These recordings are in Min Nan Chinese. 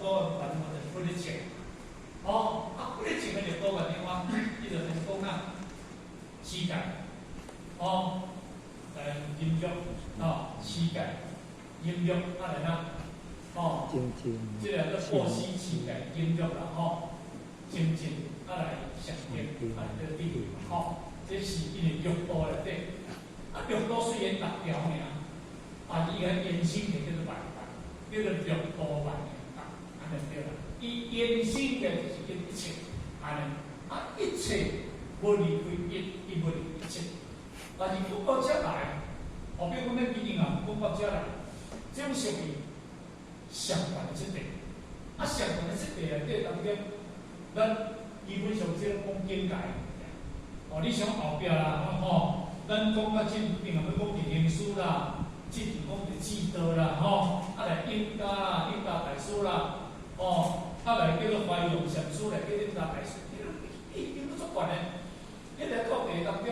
道的原文就是佛咧證。哦，啊，佛咧證的六度萬另外，伊就開始講啊，持戒，哦，來忍辱，哦，持戒，忍辱，啊來哪，哦，這個叫布施、持戒、忍辱啦，吼，精進，啊來禪定，啊來得定，吼，這是因為六度內底，啊六度雖然六條爾，但是伊個延伸的叫做萬法，叫做六度萬行法，按呢對啦。伊延伸的就是叫一切，按呢，啊一切無離開一，伊無離開一切。但是講到這來，後壁講咱經啊，講到這來，這種屬於上懸的次第。啊，上懸的次第內底當中，咱基本上這講境界。哦，你想後壁啦，吼，咱講較進定啊，欲講定行師啦，進前講佇智道啦，吼，啊來永嘉啦，永嘉大師啦，吼，啊來叫做懷讓禪師來叫永嘉大師，彼個已經都足懸的。彼個到地當中，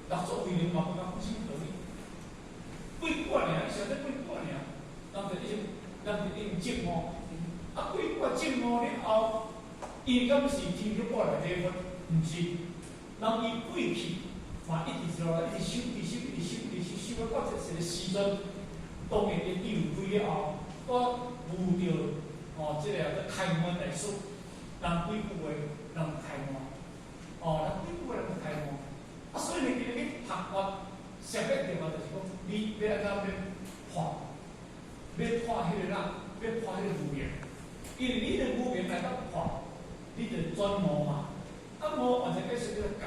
六祖慧能嘛無講啥物道理，幾掛爾，你想這幾掛爾，人就已經，人就已經證悟，啊幾掛證悟了後，伊敢是天天掛來禮佛？毋是。人伊過去嘛一直落來，一直修，一直修，一直修，一直修，修到到一個時陣，當然伊智慧開了後，我遇著哦，這個叫開悟大師，人幾句話，人開悟，哦，人幾句話人就開悟。啊，所以你今日去學佛，上個重要就是講，你欲按怎欲破，欲破彼個啦，欲破彼個無明，因為你的無明來到破，你就轉悟嘛。啊，悟完全解釋叫做覺。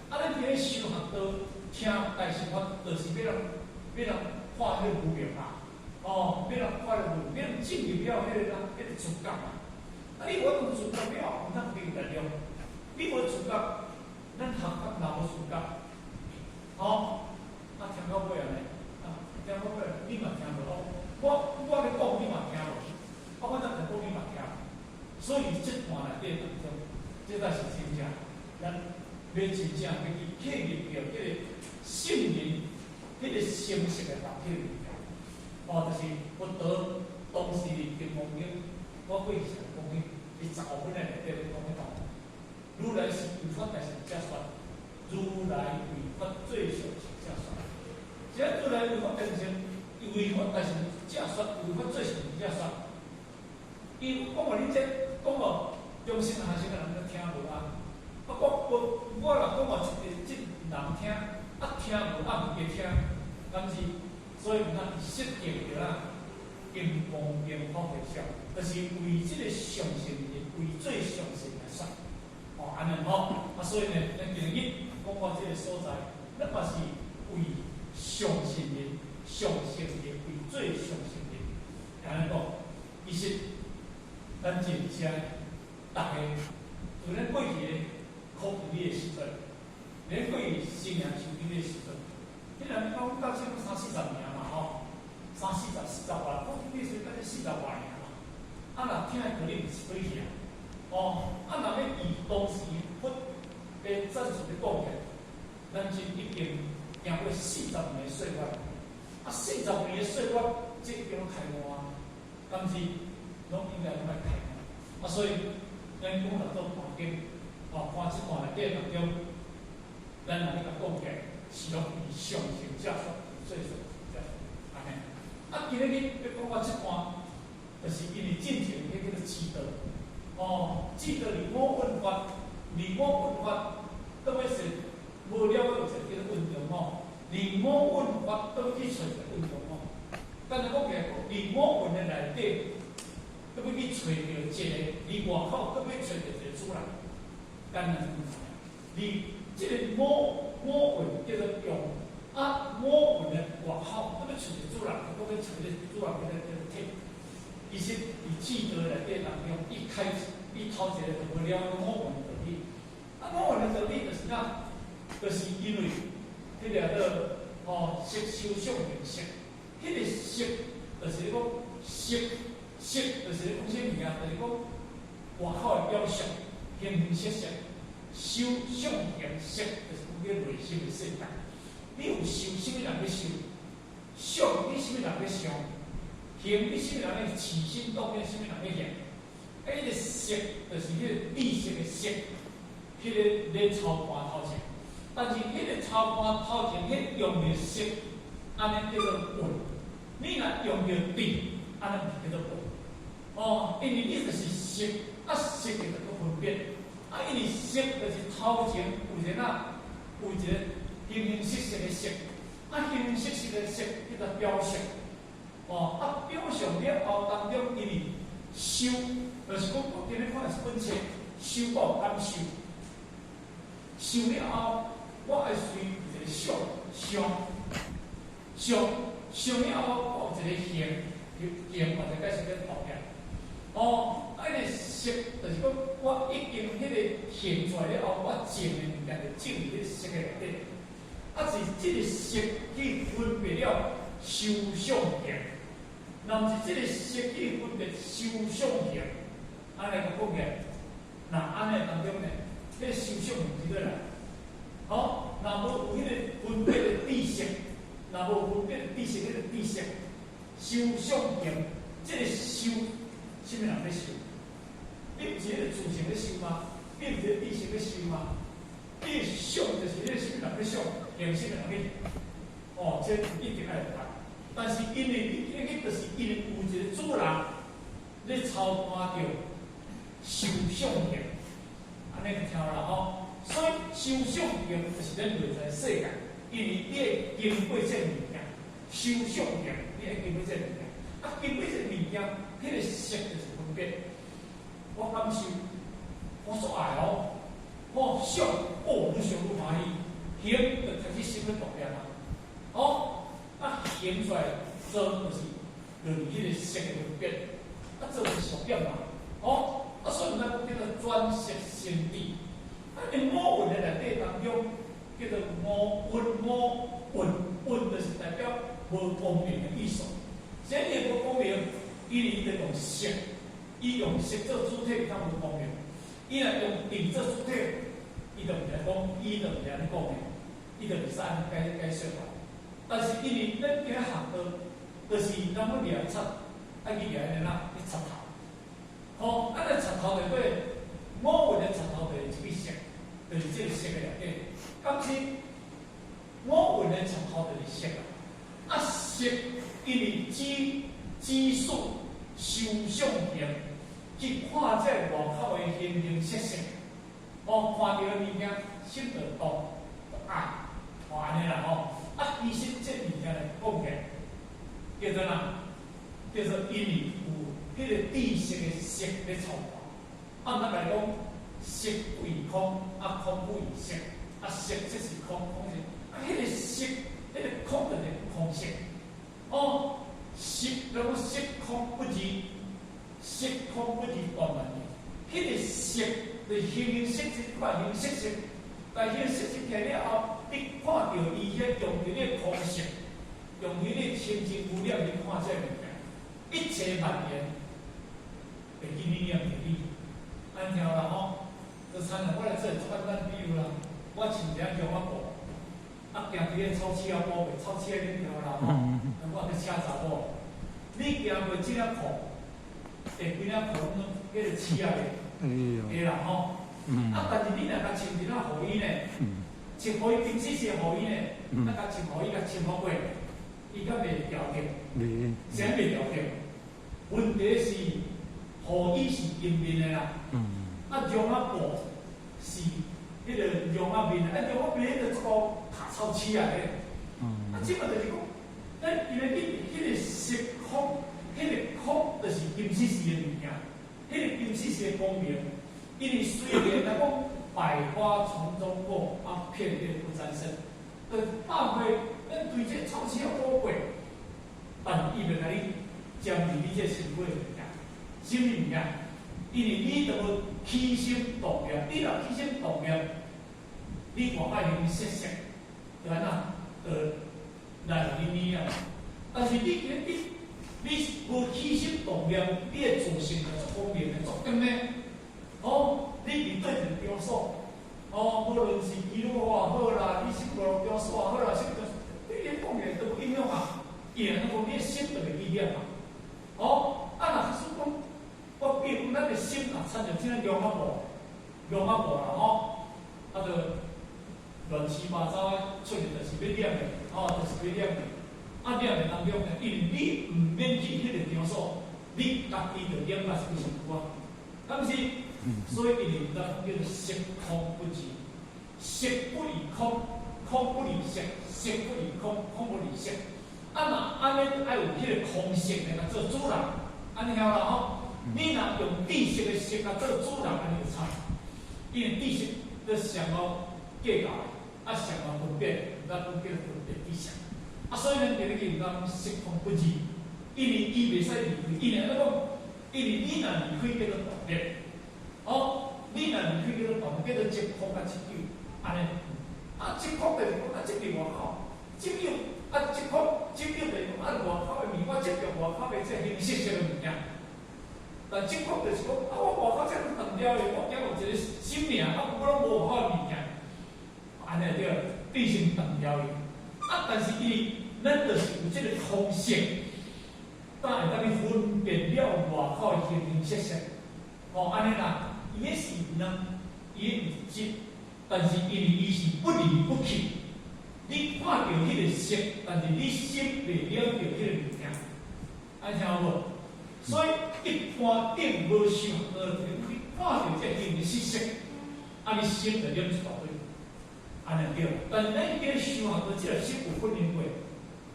啊，咱佇咧修學道、聽大乘法，就是欲人欲人破彼個無明嘛。哦，欲人破彼個無明，欲人進入了彼個啦，彼個自覺嘛。啊，你無自覺了，毋通憑力量。你無自覺，咱學法若無自覺，吼，啊，聽到尾按呢，啊，聽到尾你嘛聽無哦。我咧講你嘛聽無，啊，我怎講你嘛聽無。所以這段內底當中，這才是真正咱欲真正欲去契入著這個聖人，彼個成熟的法體物件。哦，就是佛陀當時佇金剛經，我過去是講彼佇15分的內底咧講彼段。如來是為法大乘者說，如來為法最上乘者說。這如來為法大乘，為法大乘者說，為法最上乘者說。伊講予恁這，講予中乘下乘的人都聽無啊。啊，我若講予這個這人聽，啊聽無啊毋加聽，敢是？所以毋通設定著啦，金剛經法會上，就是為這個上乘人，為最上乘來說。哦，按呢吼，啊，所以呢，咱今日講到這個所在，咱嘛是為上乘人、上乘人為最上乘人，按呢講，其實咱真正逐个，就咱過去的考試的時陣，咱過去生命受經的時陣，彼人講到這三四十年嘛吼，三四十、四十外，考經的時陣才四十外年嘛，啊，若聽的道理毋是對去啊。哦，啊，若欲以當時佛的戰術咧講起來，咱真已經行過四十年的歲月，啊，四十年的歲月，這已經攏開悟啊，敢是攏應該攏愛開悟。啊，所以咱講六祖壇經，哦，看這段內底當中，咱若欲共講起來，是攏以上乘者說，最上乘者說，按呢。啊，今日欲講到這段，就是因為進前彼叫做智道。哦，智道離五蘊法，離五蘊法，當欲是無了解有一個叫做運動吼，離五蘊法當欲去揣一個蘊藏吼。簡單講起來，佇五蘊的內底，當欲去揣著一個，佇外口當欲揣著一個主人，簡單是講，佇這個五蘊叫做用，啊五蘊的外口當欲揣一個主人，當欲揣一個主人叫做叫做體。其實佇智道內底當中，一開始伊頭一個就無了解五蘊的道理。啊，五蘊的道理就是啥？就是因為彼個叫吼色受想行識，彼個色就是講色，色就是講啥物件？就是講外口的表象，形形色色。受想行識就是講叫內心的世界。你有受啥物人欲受？想你啥物人欲想？行，你啥物人咧起心動念，啥物人咧行？啊，彼個識就是彼個知識的識，彼個咧操盤頭前。但是彼個操盤頭前，彼用的識，按呢叫做蘊。你若用著智，按呢毋是叫做蘊。哦，因為你就是識，啊識就去分別，啊因為識就是頭前有一個有一個形形色色的色，啊形形色色的色叫做表象。哦，啊表象了後當中，因為受，就是講我今日看的是本冊，受有感受，受了後，我愛隨一個想想想想了後，我有一個行行，或者解釋叫動念。哦，啊，彼個識就是講，我已經彼個現出來了後，我種的物件就種佇彼個識的內底。啊，是這個識去分別了受想行，若毋是這個識去分別受想行，按呢個講起來，若按呢當中呢，彼個受想行是佗來？好，若無有彼個分別的知識，若無分別的知識，彼個知識，受想行，這個受，啥物人咧受？你毋是彼個自性咧受嗎？你毋是彼個知識咧受嗎？你想就是彼個啥物人咧想，行啥物人咧行？哦，這一定愛有答。但是因為你今日就是因為有一個主人咧操盤著受想行，按呢就聽啦吼。所以受想行就是咱內在世界，因為你會經過這個物件，受想行，你會經過這個物件，啊，經過這個物件，彼個識就是分別。我感受，我所愛哦，我想，哦，愈想愈歡喜，行就開始心咧動念啊，哦，啊行出來做就是就是彼個識的分別，啊做是屬點嘛，哦，啊所以咱講叫做轉識成智。啊，因五蘊的內底當中，叫做五蘊五蘊，蘊就是代表無光明的意思。啥物無光明？因為伊在用色，伊用色做主體，較無光明。伊若用智做主體，伊就毋是講，伊就毋是按呢講的，伊就袂使按呢解解說法。但是因為咱今仔學道，就是咱要掠賊，愛去掠彼個哪？去賊頭。吼，啊，那賊頭內底，五蘊的賊頭就是一個色，就是這個色的內底。敢是五蘊的賊頭就是色啊。啊，色因為只只數受想行，去看這外口的形形色色，哦，看著的物件，心就動，就愛，哦，按呢啦吼。啊，其實這物件來講起來，叫做哪？叫做因為有彼個知識的識咧操盤。按咱來講，色不異空，啊空不異色，啊色即是空，空是啊，彼個色，彼個空就是空性。哦，色，咱講色空不二，色空不二斷萬緣。彼個色就是形形色色，看形形色色，但形形色色起了後，你看著伊彼用佇你空性，用佇你清淨無染去看這個物件，一切萬緣會記你念著你。按聽啦吼，就親像我來做足簡單比喻啦，我穿一件絨仔布，啊行佇咧草市仔埔，草市仔頂頭啦吼，我去車查某，你行過這領褲，會規領褲攏彼個刺仔的，會啦吼。啊，但是你若共穿一領雨衣呢，穿雨衣平時是雨衣呢，啊，共穿雨衣共穿好過，伊敢袂牢著？啥袂牢著？問題是雨衣是平面的啦，啊，絨仔布是彼個絨仔面，啊，絨仔面彼個足夠卡草刺仔的。啊，這個就是講，咱今日彼個色空，彼個空就是金絲絲的物件，彼個金絲絲的光明。因為雖然來講百花叢中過，啊，片葉不沾身。但百花，咱對這草刺仔寶貴，但伊袂共你沾佇你這身軀的物件，啥物物件？因為你都無起心動念，你若起心動念，你外口形色色，就按怎？就來予你染啊。但是你你你無起心動念，你的自性就足光明的，足光的。哦，你佇對一個場所，哦，無論是基督也好啦，你信道場所也好啦，啥物，對你講的都無影響啊。伊會講你的心就袂起染啊。哦，啊，若假使講，我比如講，咱的心若親像這樣樣仔無，樣仔無啦吼，啊，就亂七八糟的出去，就是欲念的，吼，就是欲念的。啊，念的當中呢，因為你毋免去彼个場所，你家己就念甲是身軀啊，敢毋是？所以因為咱叫做色空不二，色不異空，空不離色，色不離空，空不離色。啊，若按呢愛有彼个空性來共做主人，按呢曉啦吼。你若用知識的色來做主人，按呢就慘。因為知識咧上好計較，啊上好分別，咱講叫分別知識。啊，所以咱佇咧叫講色空不二，因為伊袂使離開，因為按怎講？因為你若離開叫做斷滅，哦，你若離開叫做斷滅，叫做執空佮執有，按呢。啊，執空就是講啊，執佇外口，執有啊，執空執有就是講啊，外口的物，我執著外口的這形色色的物件。但執空就是講啊，我外口這斷掉的，我驚有一個生命，啊，我攏無外口的物件，按呢對，變成斷掉的。啊，但是伊，咱就是有這個空性，才會當去分辨了外口的形形色色。哦，按呢啦，伊彼是兩，伊彼是執，但是因為伊是不離不棄。你看著彼個色，但是你心袂了著彼個物件，按聽有無？所以一般頂無想到，你看著這形形色色，啊，你心就念一大堆，按呢對。但是咱已經想到這個心有訓練過，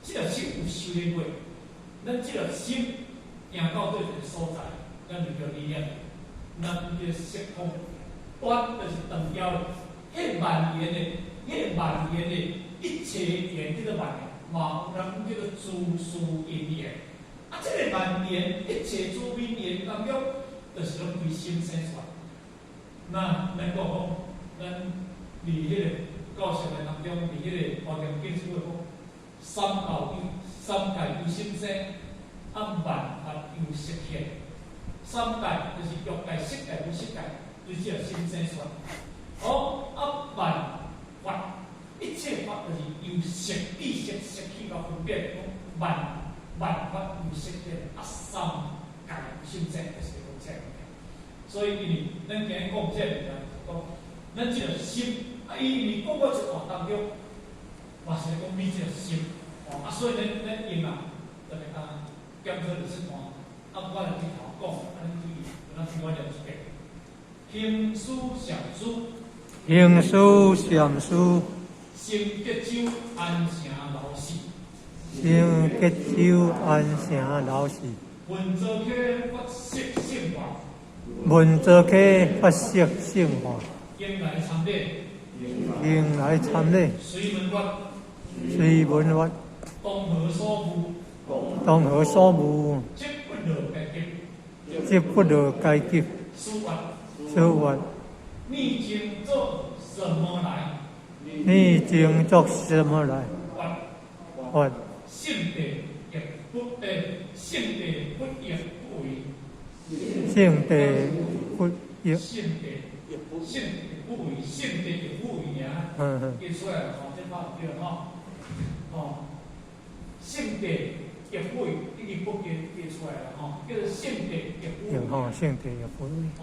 這個心有修煉過，咱這個心行到佗一個所在，咱就叫離念，咱叫色空，斷就是斷掉的，彼個萬緣的，彼個萬緣的一切緣叫做萬緣，嘛有人叫做諸事因緣。啊，這個萬緣一切諸因緣當中，就是攏規心生出來。那咱講講，咱佇彼個教授的當中，佇彼個華嚴經書會講，三教由三界由心生，啊萬法由色現。三界就是欲界、色界、無色界，對這個心生出來。哦，啊萬法一切法就是由色知識色去共分別，講萬法由色現，啊三界由心生，就是講這個物件。所以因為咱今日講這個物件，講咱這個心，啊伊因為講到這段當中，嘛是咧講你這個心，哦啊，所以咱用啊，特別啊檢討這段，啊我來去頭講，啊恁注意，咱聽我念一遍。行思禪師，行思禪師，成吉州安城老寺，成吉州安城老寺，文泽溪法色聖化，文泽溪法色聖化，經來參禮，迎來參禮，隨文月，隨文月，東河所務，東河所務，積不落階級，積不落階級，書月，書月，你靜做什麼來？你靜作什麼來？月，月，聖地亦不聖地不亦不為，聖地不亦，聖地聖地不為，聖地亦不為爾。記出來吼，這拍對吼，吼，聖地亦不為，已經不記出來了吼，叫做聖地亦不為。吼，聖地亦不為。哦，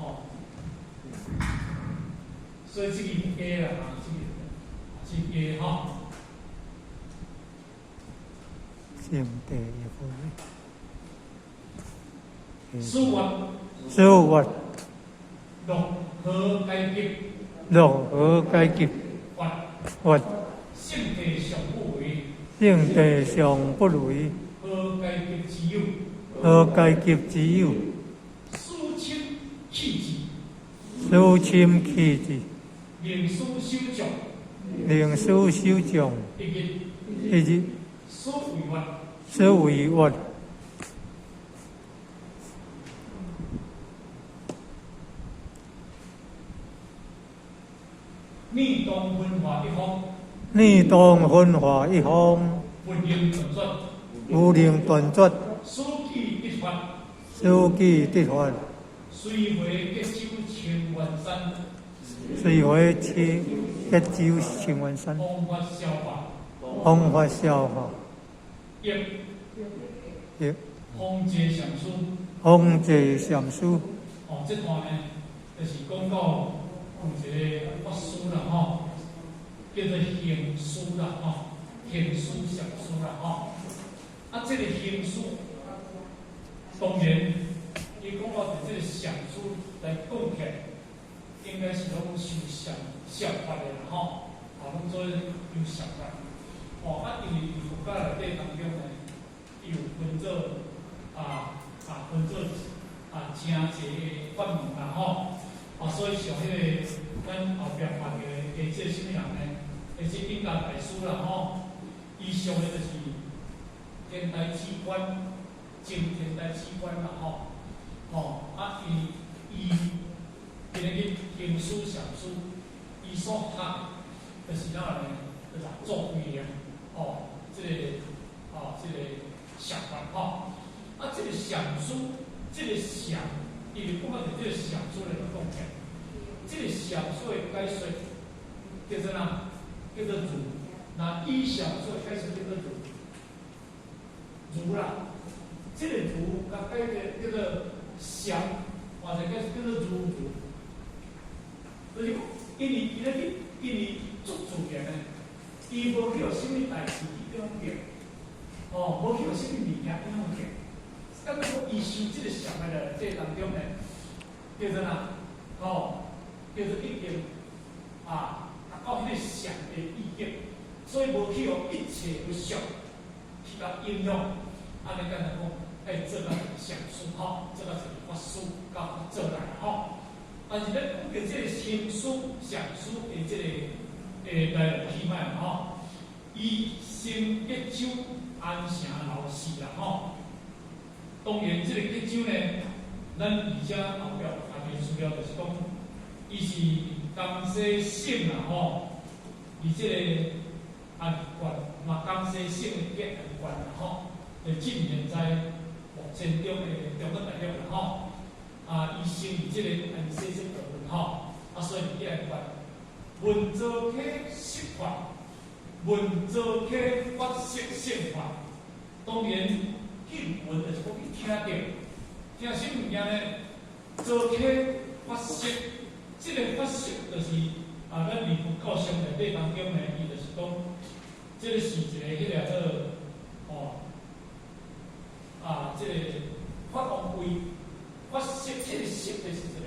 所以這個假啦，這個是假吼。聖地亦不為。書月，書月，樂何階級？樂何階級？月，月，聖地上不為，聖地上不為，何階級之有？何階級之有？思親氣質，思親氣質，靈師修長，靈師修長，一日，一日，此為月，此為月。你當分化一方，你當分化一方，無能斷絕，無能斷絕，此記得法，此記得法，隨回吉州清源山，隨回吉州清源山，弘法消化，弘法消化，一，一。弘濟禪師。弘濟禪師。哦，這段呢，就是講到有一個法師啦，吼，叫做行師啦，吼，行師禪師啦，吼。啊，這個行師，當然，伊講到佇這個禪師來講起來，應該是攏修禪禪法的啦，吼，啊，攏做修禪法。哦，啊，因為佇佛教內底當中呢，伊有分做誠濟个法門啦，吼，啊，所以像彼個咱後壁看著的，這個啥物人呢？這頂家大師啦，吼，伊上的就是天台止觀，證天台止觀啦，吼，吼，啊，伊伊今日去行師禪師，伊所學就是哪呢？就是六祖規定，哦，這個禪法，吼，啊，這個禪師，這個禪，伊就講到這個禪師來講起來，這個禪師的解說叫做哪？叫做如。那以禪師的解說叫做如，如啦。這個如，共解個叫做禪，或者解叫做如如。就是講，因為伊咧去，因為足自然的，伊無去予啥物代誌去影響，哦，無去予啥物物件影響。敢若講，伊修這個禪的這當中呢，叫做哪？吼，叫做已經啊，達到彼個禪的意境，所以無去予一切的相去共影響。按呢簡單講，愛做到禪師吼，做到一個法師佮法座來吼。但是咧講到這個行師、禪師的這個來龍去脈吼，伊生吉州安城老寺啦吼。當然，這個吉州呢，咱佇遮後壁看見資料就是講，伊是江西省啦吼，佇這個安縣嘛，江西省的吉安縣啦吼，就進現在目前中的中國大陸啦吼。啊，伊生佇這個安西這部分吼，啊，所以佇吉安縣，文藻溪釋法，文藻溪發色聖法，當然。見聞就是講去聽著，聽啥物件呢？藻溪發色，這個發色就是啊，咱佇佛教上內底當中呢，伊就是講，這個是一個彼個做哦，啊，這個法王位，發色，這個色就是一個，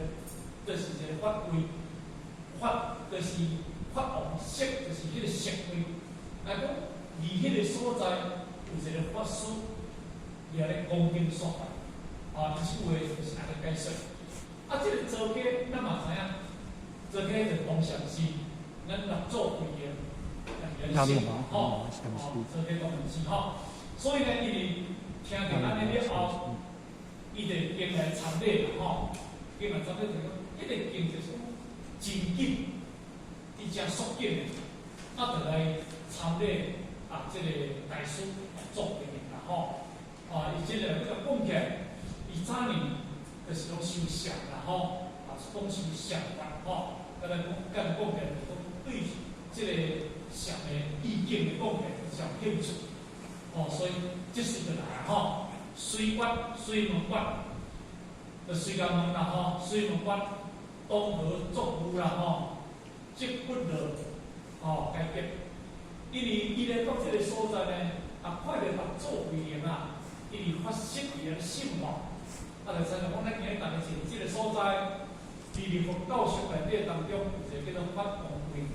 就是一個法位，法就是法王色，就是彼個色位。來講，佇彼個所在有一個法師。伊咧講經說法，啊，伊這句話就是按呢解說。啊，這個藻溪咱嘛知影，藻溪就東禪寺，咱六祖規個，南無吼，哦，藻溪東禪寺吼。所以呢，伊佇聽著按呢了後，伊就經來參禮啦吼，經來參禮就講，彼個經就是講真緊，伊誠速緊的，啊，就來參禮啊，這個大師祖規啦吼。啊，伊這個欲講起來，伊早年就是攏修禪啦吼，啊，講修禪法吼，敢若講，敢若講起來就是講對這個禪的意境來講起來上興趣，哦，所以這時就來吼，隨關隨問關，就隨共問啦吼，隨問關，當何作務啦吼，積不樂，吼，解決，因為伊來到這個所在呢，啊，看著六祖威嚴啊。伊佇發色佇遐聖法，啊，就親像講咱今日逐个坐這個所在，佇佛教學內底當中，有一個叫做法王位。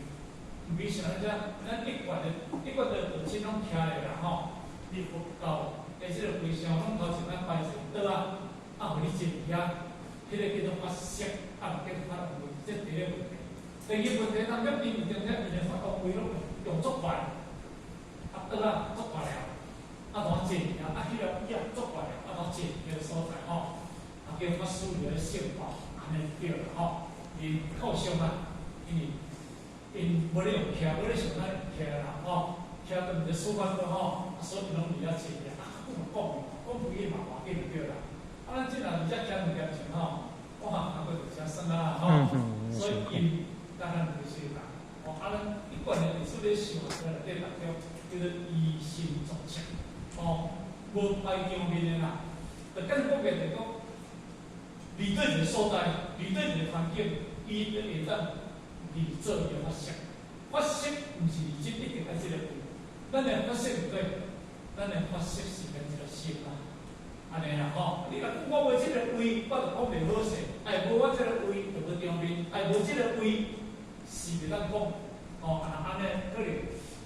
毋比像咱遮，咱一貫的、一貫的道親攏徛咧啦吼。佇佛教的這個會上，攏頭前咱擺一個桌仔，啊，予你坐佇遐，彼個叫做發色，啊，叫做法王位，這第一個問題。第二個問題當中，因為點解？因為法王位攏用足懸，啊，桌仔足懸了。啊，怎坐啊？啊，彼個椅仔足懸了，啊，怎坐彼個所在吼？啊，叫法師佇咧聖法，按呢對啦吼。𪜶靠上啊，因為𪜶無咧用徛，無咧像咱徛啦吼，徛都毋咧舒服個吼，啊，所以攏佇遐坐咧。啊，久嘛講，講幾句嘛無要緊就對啦。啊，咱這若佇遮徛物件時吼，我嘛感覺就誠酸啊吼。所以𪜶當然就是啦，吼，啊，咱一貫的歷史咧修學內底當中，叫做以心作相。哦，無排場面的啦。就跟講嘅就講，面對一個所在，面對一個環境，伊就會當離做伊的法式。法式毋是這一定愛這個位，咱的法式毋對，咱的法式是咱這個心啊。按呢啦吼，你若講我無這個位，我就講袂好勢；哎，無我這個位就無場面，哎，無這個位是袂當講。吼，啊，按呢可能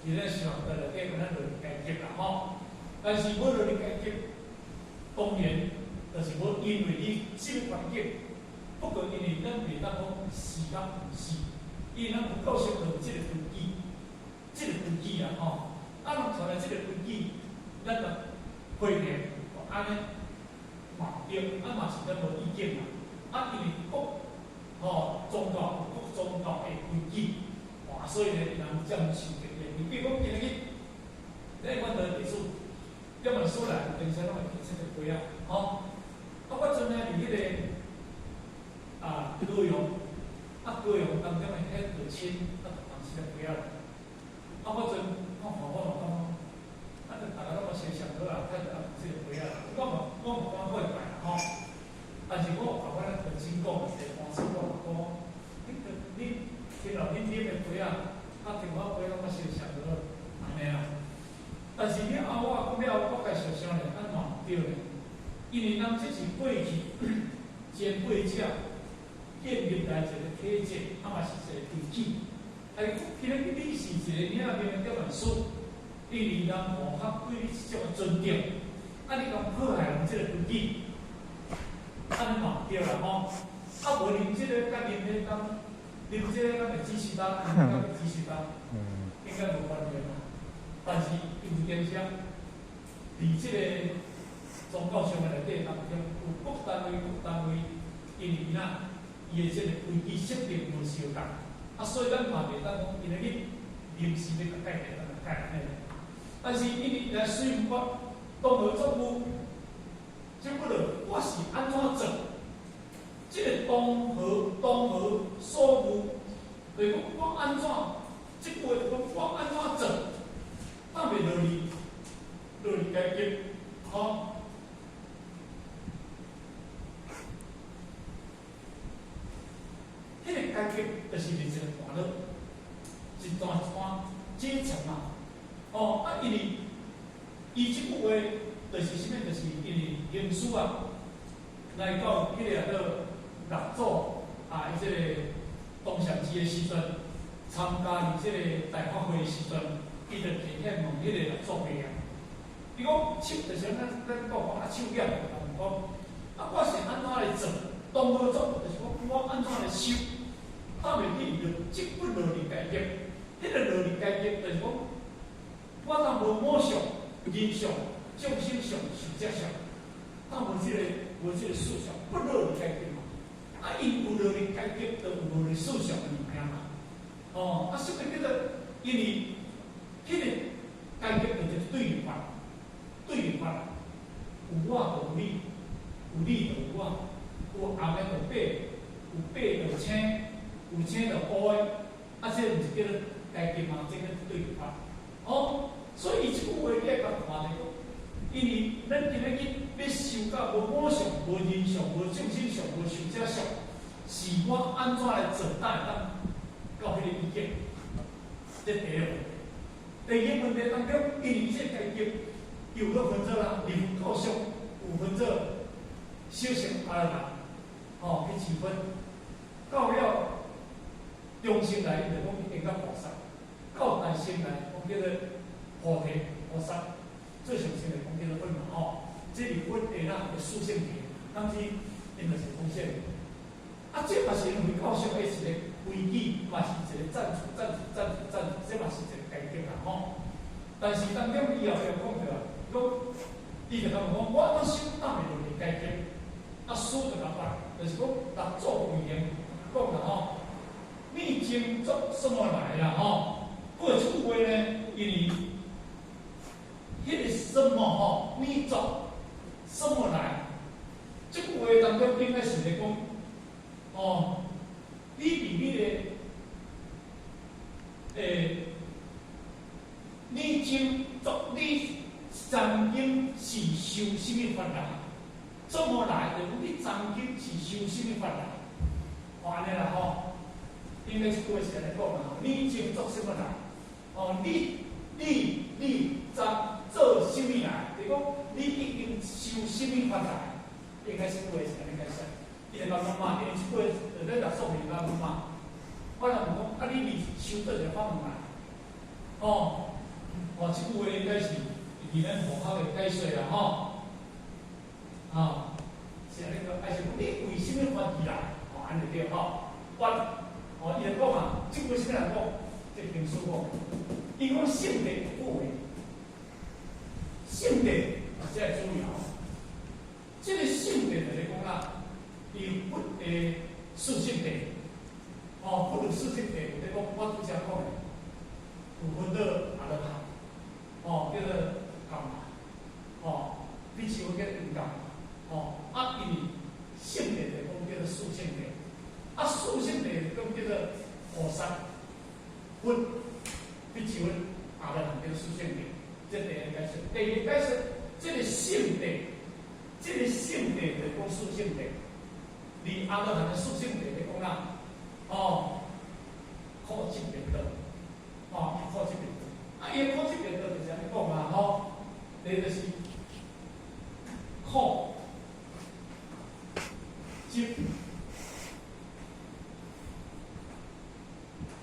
佇咧想內底，敢若落去階級啦吼。但是無落去階級，當然就是無因為你這個環境，不過因為咱袂當講是甲毋是，因為咱有教授就有這個根基，這個根基啊吼。啊，若帶來這個根基，咱就批評按呢嘛對，啊嘛是咱無意見啦。啊，因為各吼宗教有各宗教的規矩，哇，所以呢，人接受的。你比如講今日，咱阮的歷史，點本書來，平常攏會提這個規啊，吼。啊，我陣呢佇彼個啊高雄，啊高雄當中的彼個親，啊就當時個規啊。啊，我陣我看我嘛感覺，啊，就大家攏嘛相相好啊，睇著啊這個規啊，我嘛感覺怪怪啦吼。但是我有共阮的親講，一個黃師講講，你聽落恁啉的杯仔，甲聽我杯攏嘛相相好，按呢啦。但是了後我講了，我家想想咧，按嘛毋對咧，因為人這是過去前輩者建立來一個體制，啊嘛是一個規矩。啊，今日你是一個領面的點辦師，因為人吼較對你這種尊重，啊，你共破壞人這個規矩，按呢嘛毋對啦吼。啊，無啉這個佮啉彼當，啉這個敢會只是當，敢會只是當，應該無關係啦。但是因為啥？佇這個宗教上的內底當中，有各單位各單位，因為哪伊的這個規矩設定無相仝，啊，所以咱嘛袂當講今日臨時欲共改變，咱就改按呢。但是因為來隨法當何作物，這不落我是按怎做？這個當何當何所有，就是講我按怎，這句話就講我按怎做，當袂落去，落去階級，吼。彼個階級就是佇一個段落，一段一段階層啊，哦，啊，因為伊這句話就是啥物？就是因為行師啊，來到彼個叫六祖啊，伊這個東禪寺的時陣，參加伊這個大法會的時陣，伊就提起問彼個六祖伯啊，伊講手就是咱講講啊，手舉來講，啊，我是按怎來做？當何做？就是講我按怎來修？當袂去就這不落入階級，彼個落入階級就是講，我當無我相、人相、眾生相、壽者相，當無這個思想，不落入階級嘛。啊，因有落入階級，就有落入思想的物件嘛。哦，啊，什麼叫做？因為彼個階級就是對立法，對立法，有我就有你，有你就有我，有紅的就白，有白就青。有青就烏的，啊，這毋是叫做階級嗎？這叫對立法。哦，所以這句話你愛共看者講，因為咱今日去欲修到無我相、無人相、無眾生相、無壽者相，是我按怎來做，才會當到彼個意境？這第一個問題。第二個問題當中，因為這個階級又閣分做啦，離佛教相有分做小乘阿羅漢，吼去區分，到了中乘來，伊就講應到菩薩；到大乘來，講叫做菩提菩薩。最上乘來講叫做佛嘛吼。這是佛的那個四聖諦，當時𪜶就是講這個。啊，這嘛是因為教授的一個規矩，嘛是一個贊助、贊助、贊助、贊助，這嘛是一個階級啦吼。但是當中伊後壁講著啊，講伊就感覺講，我當修當袂落去階級，啊，師就共講，就是講六祖慧能講啦吼。你經作什麼來啦？吼，不過這句話呢，因為彼個什麼吼，你作什麼來？這句話當中應該是咧講，哦，你佇彼個，你經作你曾經是修啥物法來？做麼來？就講你曾經是修啥物法來？哦，按呢啦吼，應該這句話是按呢講啦吼。你前做啥物來？哦，你昨做啥物來？就是講你已經修啥物法來？應該這句話是按呢解釋。伊就共問嘛，因為這句話就咧六祖面共問嘛。我若問講，啊，你佇修佗一個法門來？哦，哦，這句話應該是佇咱佛學的解說啦，吼。啊，是按呢個，還是講你為啥物法而來？哦，按呢對吼。我，哦，伊就講啊，這句啥物人講？這經書講，伊講聖諦有的，聖諦啊，這係主要。這個聖諦就是講啦，伊佛的四聖諦，哦，佛的四聖諦，就是講我拄才講的，有煩惱阿羅漢，哦，叫做甘嘛，哦，比丘叫陰甘，哦，啊，因為聖諦就講叫做四聖諦，啊，四聖諦講叫做菩薩、佛、比丘、阿羅漢叫做四聖諦，這第一個解釋。第二個解釋，這個聖諦，這個聖諦就講四聖諦，佇阿羅漢的四聖諦來講啦，哦，苦集滅道，哦，苦集滅道，啊，伊的苦集滅道就是按呢講啦，吼，第一就是苦集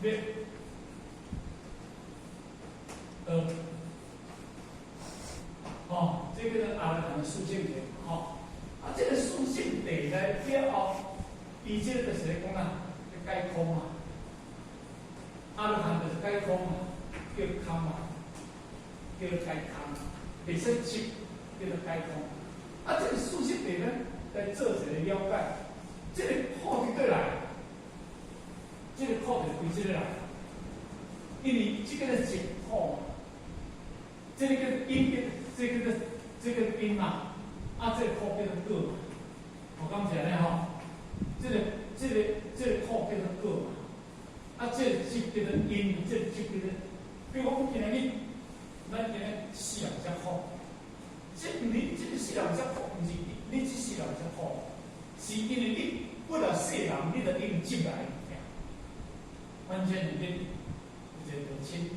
滅道，吼，這個叫阿羅漢的四聖諦，吼，啊，這個四聖諦來了後，伊這個就是咧講啊，解空嘛，阿羅漢就是解空嘛，叫空嘛，叫解空，袂使執，叫做解空。啊，這個四聖諦呢，來做一個了解，這個苦佇佗來？這個苦就是歸這個來，因為這個是集苦嘛，這個叫因，這個叫這個因嘛，啊，這個苦叫做果嘛，我講起來呢吼，這個苦叫做果嘛，啊，這個集叫做因，這個集叫做，比如講今日咱今日世人遮苦，這毋是這個世人遮苦，毋是你這世人遮苦，是因為你本來世人，你就已經執來物件，反正你有一個父親，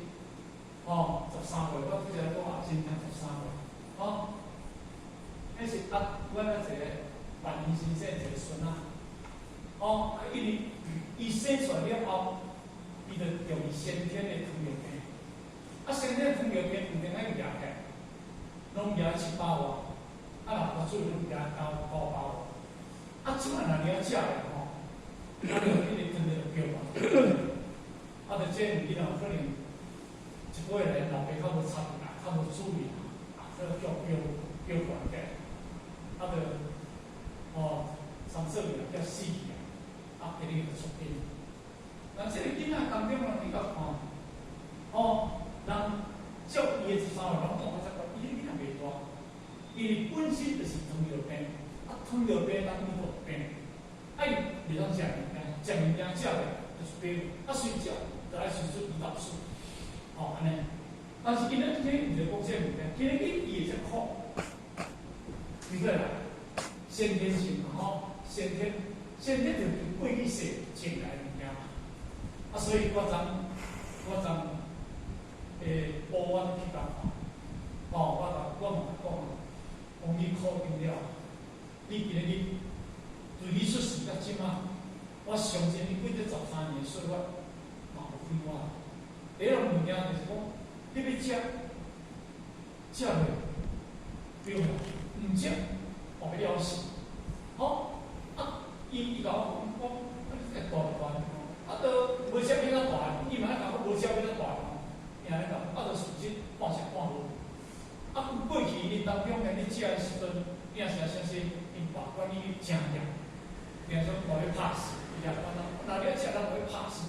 哦，13歲，我拄才講啊，真聽13歲，哦，彼是啊，阮啊一個萬年先生一個孫仔，哦，啊，因為伊生出來了後，伊就中先天的糖尿病，啊，先天糖尿病毋定愛舉起來，攏舉七百外，啊，若大水攏舉900外，啊，這擺若了食咧吼，啊，就一直糖尿病嘛，啊，就這物件可能一個月來老爸較無參與啦，較無注意啦，啊，可能叫標標懸起來，啊，就哦，三歲叫死去啊，啊，一定就出院。那這個囡仔當中啊，你共看，哦，人照伊的13歲攏講我才講，伊囡仔袂大，因為本身就是糖尿病，啊，糖尿病人伊都有病，啊，伊袂當食物件，食物件食咧就是病，啊，隨食就愛隨出胰島素，哦，按呢。但是今仔今日毋是講這個物件，今日伊會遮苦，對不對啦？先天性嘛吼，先天，先天就是過去世種來的物件嘛。啊，所以我昨晡我去共看，哦，我共我嘛講，講你苦經了，你今日對你出世到這馬，我相信你過這13年歲月嘛無快活。第一個物件就是講，你欲食，食袂對無？毋食，後欲了死。吼，啊，伊共我講，講，啊，你大大啊，都無食變較大，伊嘛愛共講無食變較大，伊按呢講，啊，就事實半食半無。啊，過去𪜶當中咧，你食的時陣，定是啥啥，𪜶爸管你誠嚴，定說予你拍死，伊也管咱，若你愛食，咱予你拍死，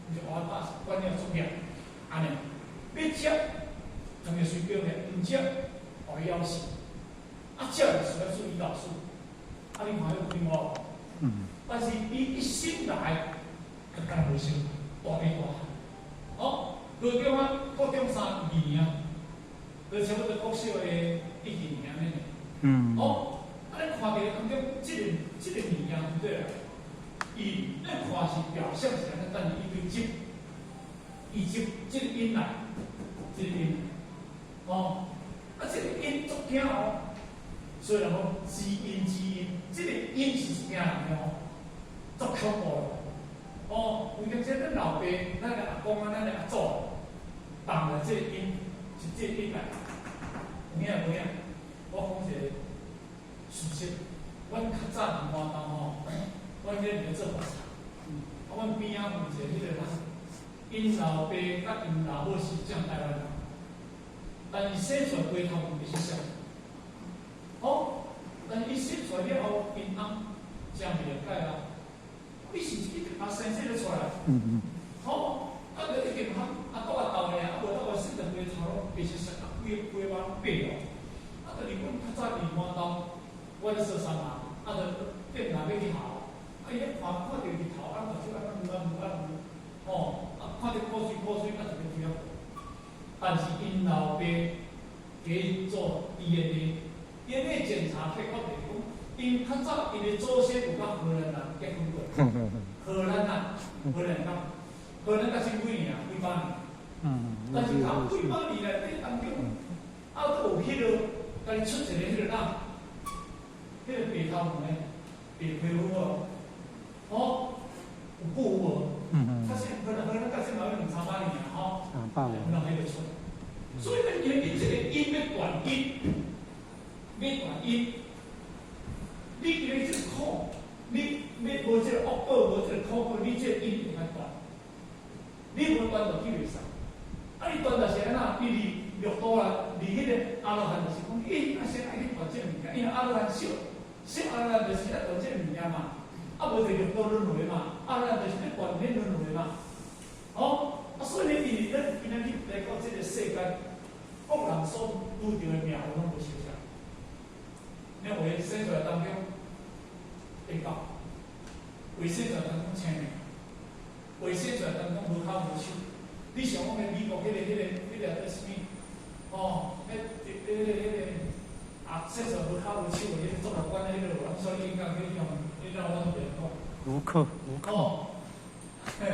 毋是予我拍死，管你足嚴，按呢，欲食，當然隨便咧，毋食，予你枵死。啊，食就是愛注胰島素，啊，你看彼有快活無？但是伊一醒來，就敢若無想，大變大。哦，高中啊，高中3、2年啊，就差不多國小的1、2年按呢。哦，啊，你看，看著當中，這個物件對啦，伊咱看是表象是按呢，但是伊對執，伊執這個因來，這個因，哦，啊，這個因足驚哦，所以人講知因知因，這個因是驚人的哦，足恐怖的。哦，有當時咱老爸、咱的阿公啊、咱的阿祖，放了這個因，是這個因來，有影無影？我講一個事實，阮較早佇麻豆吼，阮咧佇咧做白茶，啊，阮邊仔有一個彼個啥，𪜶老爸佮𪜶老母是正台灣人，但是生出來規頭毋是啥，哦，但是伊生出來了後，𪜶翁誠袂了解啊，你是去阿生生就出來，吼，啊，就已經啊，倒啊豆爾，啊，無倒啊生著規頭攏白色色，啊，規規目攏白哦。啊，就是阮較早佇麻豆，我咧做三行，啊，就店內欲去校，啊，伊咧看看著日頭，啊，目睭按呢按按按，吼，啊，看著苦媠苦媠，啊，一個對啊。但是𪜶老爸去做 DNA，DNA 檢查結果就是講，𪜶較早𪜶的祖先有佮荷蘭人結婚過，荷蘭啊，荷蘭人，荷蘭才真幾年啊，幾百年。但是到幾百年內底當中，啊，閣有彼個。家己出一個彼個哪，彼個白頭毛的白皮膚哦，哦，有久無？較少，可能可能較少嘛，兩三百年啊，吼。三百年。那彼個出，所以咱今日這個因欲斷因，欲斷因，你今日這個苦，你欲無這個惡報，無這個苦果，你這個因一定愛斷。你無斷就去袂使。啊，你斷就是按怎？你離六道啦，離彼個阿羅漢就是講，伊啊先愛去斷這個物件，因為阿羅漢小，小阿羅漢就是愛斷這個物件嘛，啊無就六道輪迴嘛，阿羅漢就是咧斷彼輪迴嘛。哦，啊所以呢，因為咱今仔日來到這個世間，各人所拄著的命運攏無相仝。你有的生出來當中會教，有的生出來當中青命，有的生出來當中無跤無手。你想講彼美國彼個叫啥物？哦，彼個啊，生出來無跤無手的，彼個做法官彼個，所以應該去用，你讓我袂講。胡克，胡克。哦，嘿，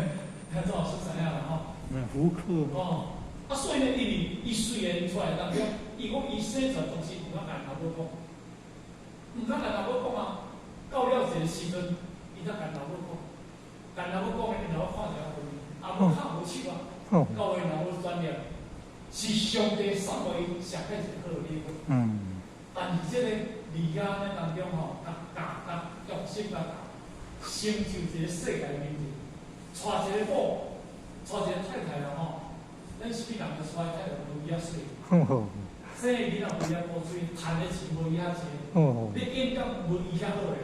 聽周老師知影啦吼。嗯，胡克。哦，啊，所以呢，因為伊雖然出來當中，伊講伊生出來當時毋敢共老母講，毋敢共老母講啊。到了一個時陣，伊才共老母講，共老母講，𪜶老母看一下阿無跤無手啊。到𪜶老母轉念，是上帝送予伊上蓋一個好的禮物。但是這個離家呢當中吼，共教共用心共教，成就一個世界名人，娶一個某，娶一個太太啦吼，咱啥物人都娶太太無伊遐媠，生的囡仔無伊遐古錐，趁的錢無伊遐濟，你演講無伊遐好咧。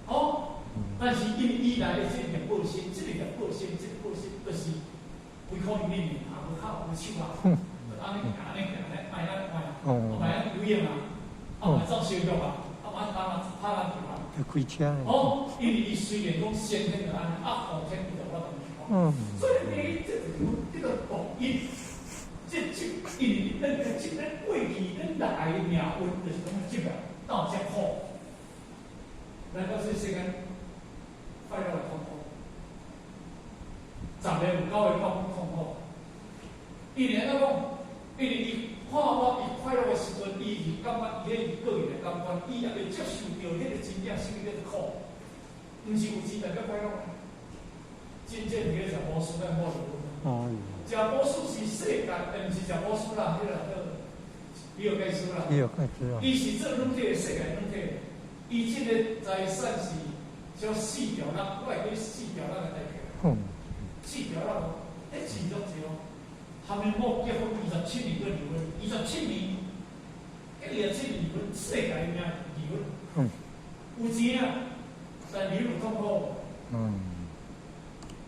哦，但是因為伊來的這個業報身，這個業報身，這個報身，就是規苦裡面的，也無跤無手啊，按呢行，按呢行，按呢按，啊嘛愛游泳啊，啊嘛走燒肉啊，啊嘛打籃拍籃球啊。開車。哦，因為伊雖然講先天就按呢，啊後天伊就我當所以你這就是講這個報應，這這因為咱這咱過去咱來的命運就是講這個到這苦，來到這世間快樂的痛苦，10個有9個講痛苦。伊會按怎講？因為伊看我伊快樂的時陣，伊是感覺伊彼是個人的感覺，伊也袂接受著彼個真正啥物叫做苦，毋是有錢代表快樂。真正佇咧食布施，咱無離婚。食布施是世界，毋是食布施啦，彼個叫比爾蓋茨啦。比爾蓋茨啊。伊是做軟體的世界軟體，伊這個財產是叫四條人，我會記四條人的代志。四條人，彼錢足濟哦。他們某結婚27年閣離婚，二十七年，結27年離婚，世界名離婚。有錢啊，但離婚痛苦。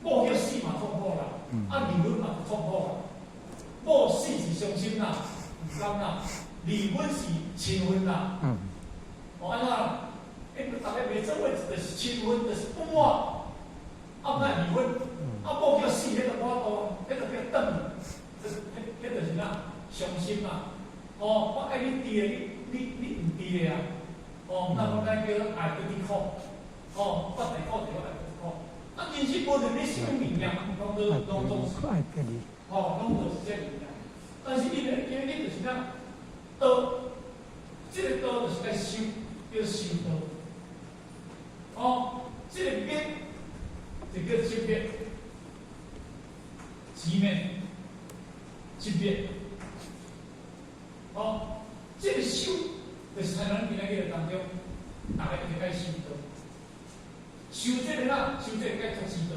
某叫死嘛痛苦啦，啊離婚嘛痛苦啦。某死是傷心啦，毋甘啦，離婚是親分啦。哦，按怎？因為逐个袂做伙，就是親分，就是搬，啊，毋愛離婚，啊，某叫死，彼就無法度，彼就叫斷，這彼就是啥？傷心嘛。哦，我愛你佇的，你毋佇的啊。哦，那講咱叫做愛不離苦，哦，八大苦就愛不離苦。啊，其實無論你啥物物件，攏總是，吼，攏就是這物件。但是伊咧，今日就是講道，這個道就是愛修，叫修道。哦，這個滅就叫寂滅，寂滅，寂滅。哦，這個修就是在咱今仔日當中，逐家一定愛修道。修這個啦，修這個叫做修道。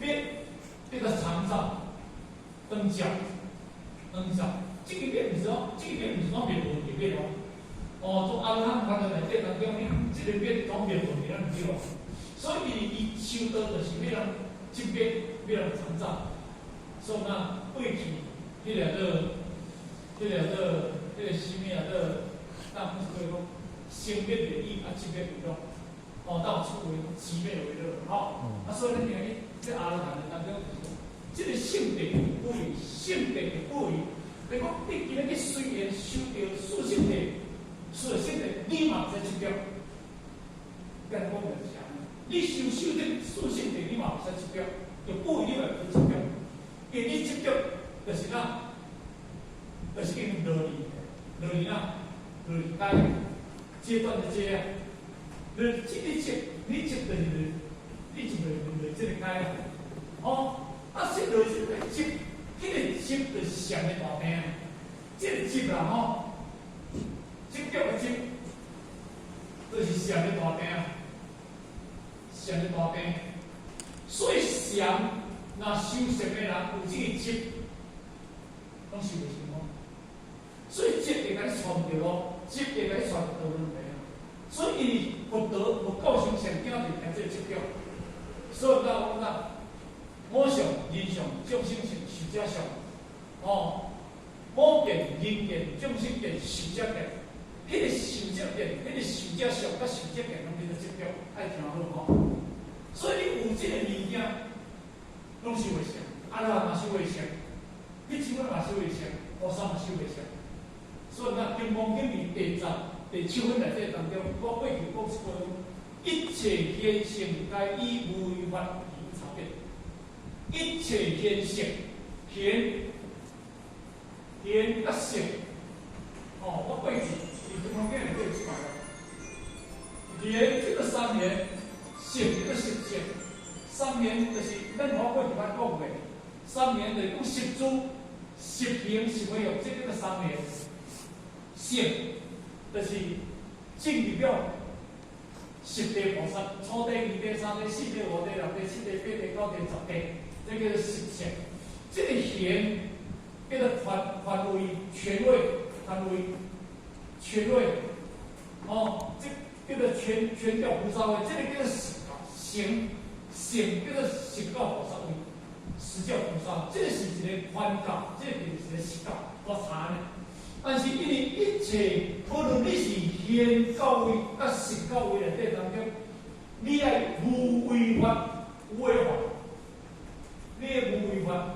滅變做常照、燈照、燈照。這個滅毋是講，這個滅毋是講滅無滅滅哦。哦，從阿羅漢法的內底當中，這個滅講滅無滅，咱毋對哦。所以伊修道就是欲人寂滅，欲人常照。所以那過去彼個做，彼個做，彼個啥物啊做，當講是講生滅為意，啊寂滅為樂。哦，到處為寂滅為樂，吼。啊，所以咱今日這阿羅漢的當中，就是講，這個聖諦有位，聖諦有位。你講你今日去隨緣修著四聖諦，四聖諦你嘛會使執著。跟講就是啥？你修這四聖諦，你嘛會使執著，就不一定會執著。因為你執著，就是哪，就是已經落去，落去哪，落去階階段的階啊。你這你執，你執就是你執就是落這個階啊。哦，啊，說落這個執，彼個執就是禪的大定，這個執啦吼，執著的執，就是禪的大定，禪的大定。所以禪若修禪的人有這個執，攏修袂成功。所以執會共你傳著路，執會共你傳到輪迴。所以伊佛陀佛教上上驚就驚這個執著。所以到講啊，我相、人相、眾生相、壽者相，哦，我見、人見、眾生見、壽者見，彼個壽者見、彼個壽者相、佮壽者見，攏叫做執著，愛聽好吼。所以你有這個物件，攏修袂成，阿羅漢嘛修袂成，彼種嘛修袂成，菩薩嘛修袂成。所以咱金剛經佇第十第七分內底當中，我過去講一句，一切現象皆以無為法而有差別。一切現象，現現佮性，哦，我過去佇金剛經內底有出來。緣這個三緣，性這個十性，三緣就是咱我過去捌講過，三緣就是講十住、十行、十為用，這叫做三緣。性就是正入了十地菩薩，初地、二地、三地、四地、五地、六地、七地、八地、九地、十地，這叫做十性。這個賢叫做權位、權位、權位、權位，哦，這叫做權教菩薩位，這個叫做實行，行叫做實教菩薩位，實教菩薩，這個是一個權教，這個就是一個實教，我查呢。但是因為一切，無論你是顯教位佮實教位內底當中，你愛無為法，無為法，你愛無為法，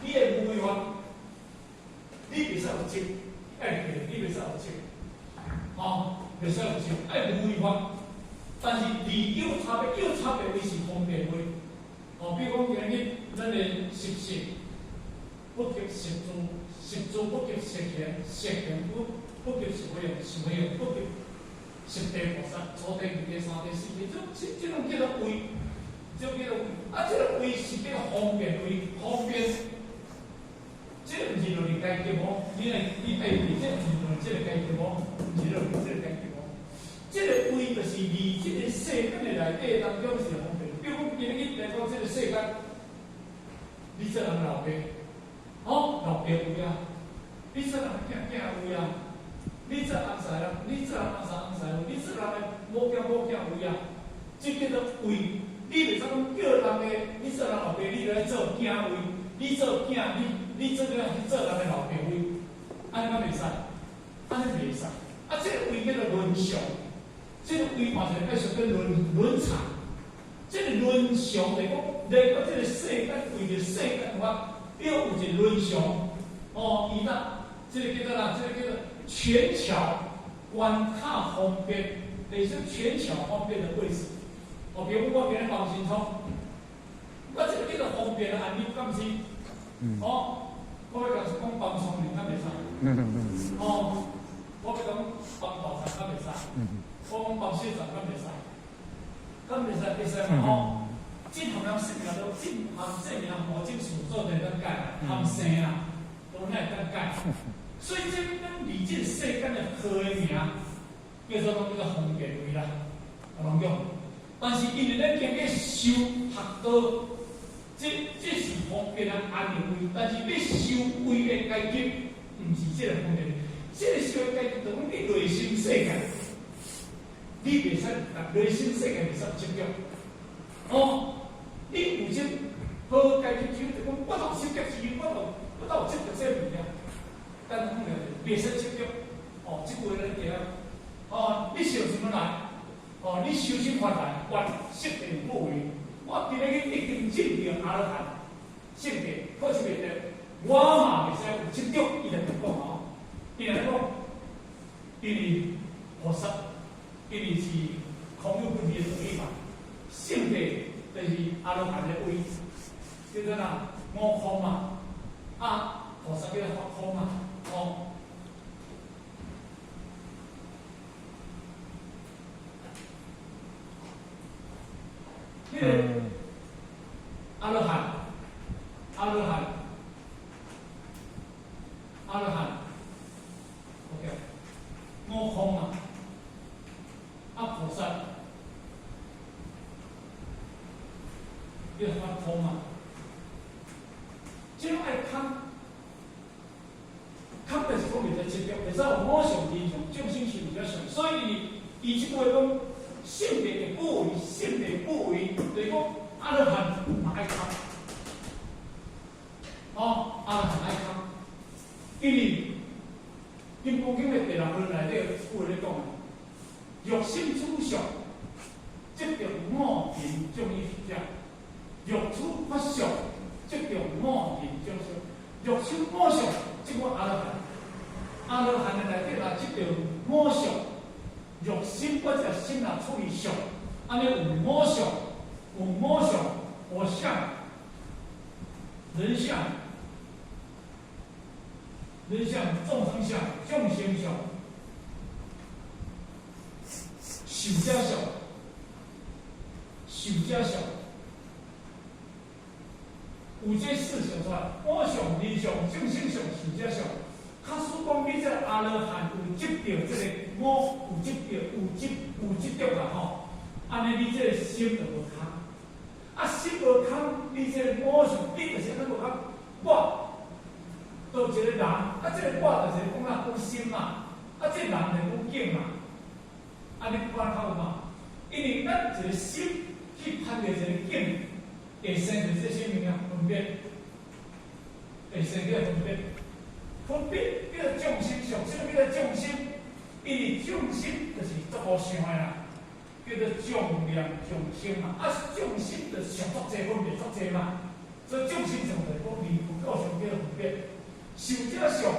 你愛無為法，你袂使有執，愛記，你袂使有執，吼，袂使有執，愛無為法。但是離有差別，有差別位是方便位，哦，比如講今日咱的十性。不及十住，十住不及十行，十行不及十為用，十為用不及十地菩薩，初地、二地、三地、四地，這種叫做位，這種叫做位。啊，這個位是叫做方便位，方便。這個毋是落嚟階級哦，你來你愛記，這毋是落嚟這個階級哦，毋是落嚟這個階級哦。這個位就是佇這個世間的內底當中是方便。比如講，今日來講這個世間，你做人老爸。哦，老爸有啊，你做人囝囝有啊，你做翁婿人，你做人翁婿翁婿有，你做人的某囝某囝有啊，這叫做位。你袂使講叫人的，你做人老爸，你來做囝位，你做囝，你做囝去做人的老爸位，按呢敢袂使？按呢袂使。啊，這個位叫做倫常，這個位嘛是愛屬於倫常。這個倫常來講，來到這個世間，為著世間法。要有一個倫常，哦，伊若這個叫做啥？這個叫做權巧關卡方便，就是權巧方便的位置。哦，比如我今日幫新創，我這個叫做方便的按鈕，敢毋是？哦，我欲共講幫窗簾，敢袂使？哦，我欲講幫大層，敢袂使？我講幫小層，敢袂使？敢袂使？會使嘛？吼，這含人說明都，這含說明五種事做會當解，含生啊，都會當解。所以這咱離這個世間的號的名，叫做攏叫做方便位啦，攏講。但是因為咱經過修學道，這是方便的安寧位，但是欲修位的階級，毋是這個方便。這個修的階級，就講你內心世界，你袂使內心世界袂使執著。哦，你有這好階級，就講我都執著是，我都有執著這個物件。但講咧，袂使執著。哦，這句話咱記啊。哦，你想什麼來？哦，你修心法來，願聖地不為。我今日已經證著阿羅漢聖地，可是袂著，我嘛袂使有執著。伊就講哦，伊來講，因為菩薩，因為是空有分別的道理嘛。聖地就是阿羅漢的位，叫做哪悟空嘛，啊，菩薩叫做法空嘛，哦。彼個阿羅漢，阿羅漢，阿羅漢，OK，悟空嘛，啊菩薩，叫法空嘛，這攏愛空，空就是講袂使執著，袂使有我相、人相、眾生相、者相，所以伊這句話講。聖地的不為，聖地不為，就是講阿羅漢嘛愛空，哦，阿羅漢愛空，因為《金剛經》的第六論內底有咧講，若心處相，即著五蘊眾生者；若處法相，即著五蘊眾生；若處我相，即講阿羅漢。阿羅漢的內底若執著我相。若心我這心若處於相，按呢有我相，有我相，我相，人相，人相、眾生相、眾生相、壽者相、壽者相，有這四相出來，我相、人相、眾生相、壽者相。假使講你這阿羅漢有執著這個我，有執著，有執有執著啦吼，按呢你這個心就無空。啊，心無空，你這個我相，你就是按呢無空。我，都一個人，啊，這個我就是講啊，講心嘛，啊，這個人就講境嘛，按呢看較有嘛？因為咱一個心去攀著一個境，會生出這啥物件分別，會生這個分別。分別叫做眾生相，啥物叫做眾生？因為眾生就是足無相的啦，叫做眾念眾生嘛。啊，眾生就想足濟分別足濟嘛。所以眾生相就是講離佛教相叫做分別，壽者相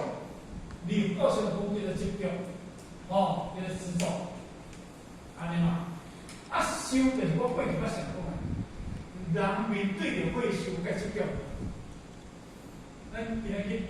離佛教相講叫做執著，哦，叫做執著，按呢嘛。啊，壽就是我過去捌想講的，人面對著火壽該執著。咱今日去。